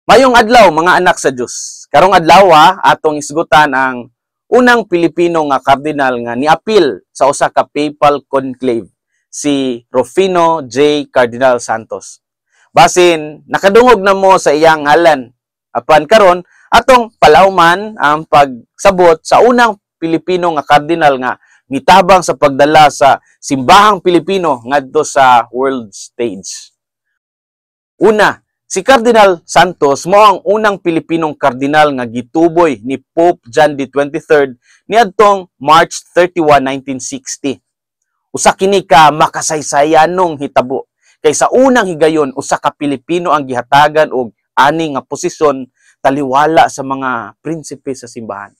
Mayong adlaw, mga anak sa Dios. Karong adlaw, atong isgutan ang unang Pilipino nga kardinal nga niapil sa usa ka papal conclave, si Rufino J. Cardinal Santos. Basin nakadungog na mo sa iyang ngalan. Apan karon, atong palawman ang pagsabot sa unang Pilipino nga kardinal nga mitabang sa pagdala sa simbahang Pilipino ngadto sa world stage. Una, si Cardinal Santos mao ang unang Pilipinong kardinal nga gituboy ni Pope John the 23rd niadtong March 31, 1960. Usa kini ka makasaysayanong hitabo kay sa unang higayon, usa ka Pilipino ang gihatagan og ani nga posisyon taliwala sa mga prinsipe sa simbahan.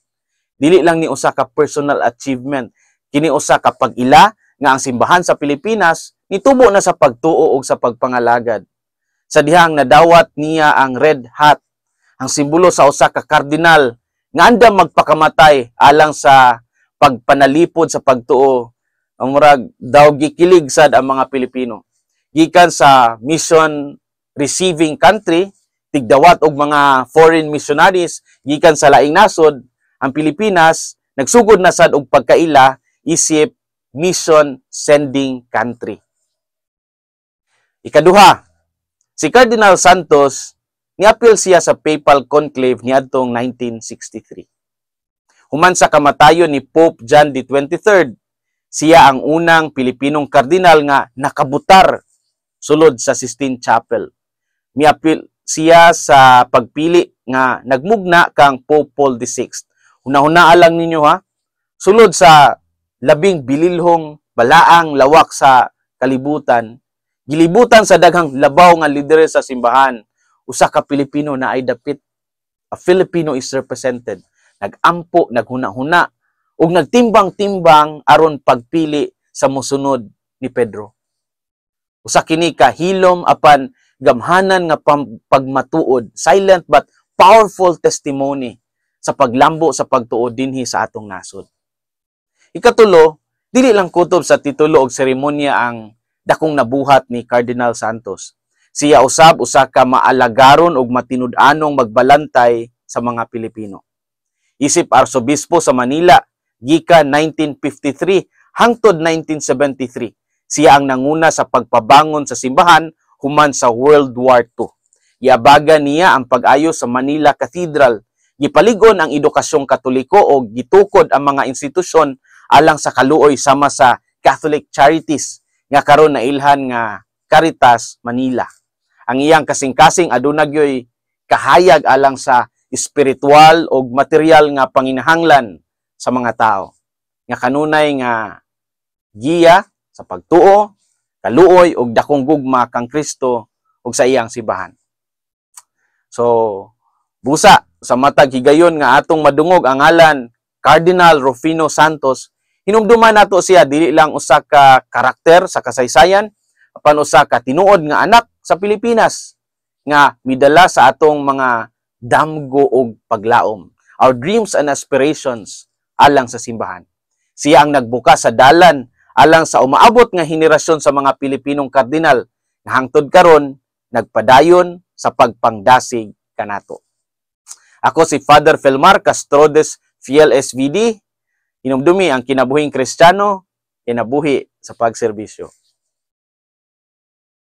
Dili lang ni usa ka personal achievement, kini usa ka pag-ila nga ang simbahan sa Pilipinas nitubo na sa pagtuo ug sa pagpangalagad. Sa dihang nadawat niya ang red hat, ang simbolo sa usa ka kardinal nga andam magpakamatay alang sa pagpanalipod sa pagtuo. Ang murag daw gikilig sad ang mga Pilipino. Gikan sa mission receiving country, tigdawat og mga foreign missionaries gikan sa laing nasod, ang Pilipinas nagsugod na sad og pagkaila isip mission sending country. Ikaduha, si Cardinal Santos niapil siya sa papal conclave niadtong 1963. Human sa kamatayon ni Pope John the 23rd, siya ang unang Pilipinong kardinal nga nakabutar sulod sa Sistine Chapel. Miapil siya sa pagpili nga nagmugna kang Pope Paul VI. Hunahunaa lang ninyo ha, sulod sa labing bililhong balaang lawak sa kalibutan, gilibutan sa daghang labaw nga lider sa simbahan, usa ka Pilipino naay dapit. A Filipino is represented. Nagampo, naghuna-huna, ug nagtimbang-timbang aron pagpili sa mosunod ni Pedro. Usa kini ka hilom apan gamhanan nga pagmatuod, silent but powerful testimony sa paglambo sa pagtuo dinhi sa atong nasod. Ikatulo, dili lang kutob sa titulo og seremonya ang dakong nabuhat ni Cardinal Santos. Siya usab usa ka maalagaron og matinud-anong magbalantay sa mga Pilipino. Isip arsobispo sa Manila gikan 1953 hangtod 1973. Siya ang nanguna sa pagpabangon sa simbahan human sa World War II. Giabagan niya ang pag-ayo sa Manila Cathedral. Gipalig-on ang edukasyong Katoliko o gitukod ang mga institusyon alang sa kaluoy sama sa Catholic Charities nga karon nailhan nga Caritas Manila. Ang iyang kasing-kasing aduna gyoy kahayag alang sa espiritual o material nga panginahanglan sa mga tao. Nga kanunay nga giya sa pagtuo, kaluoy ug dakong gugma kang Kristo ug sa iyang simbahan. So, busa sa matag higayon nga atong madungog ang ngalan Cardinal Rufino Santos, hinumduman nato siya dili lang usa ka karakter sa kasaysayan, apan usa ka tinuod nga anak sa Pilipinas nga midala sa atong mga damgo og paglaom, our dreams and aspirations alang sa simbahan. Siya ang nagbukas sa dalan alang sa umaabot nga henerasyon sa mga Pilipinong kardinal nga hangtod karon nagpadayon sa pagpangdasig kanato. Ako si Father Felmar Castrodes Fiel SVD. Hinumdumi ang kinabuhing Kristiyano, kinabuhi sa pagserbisyo.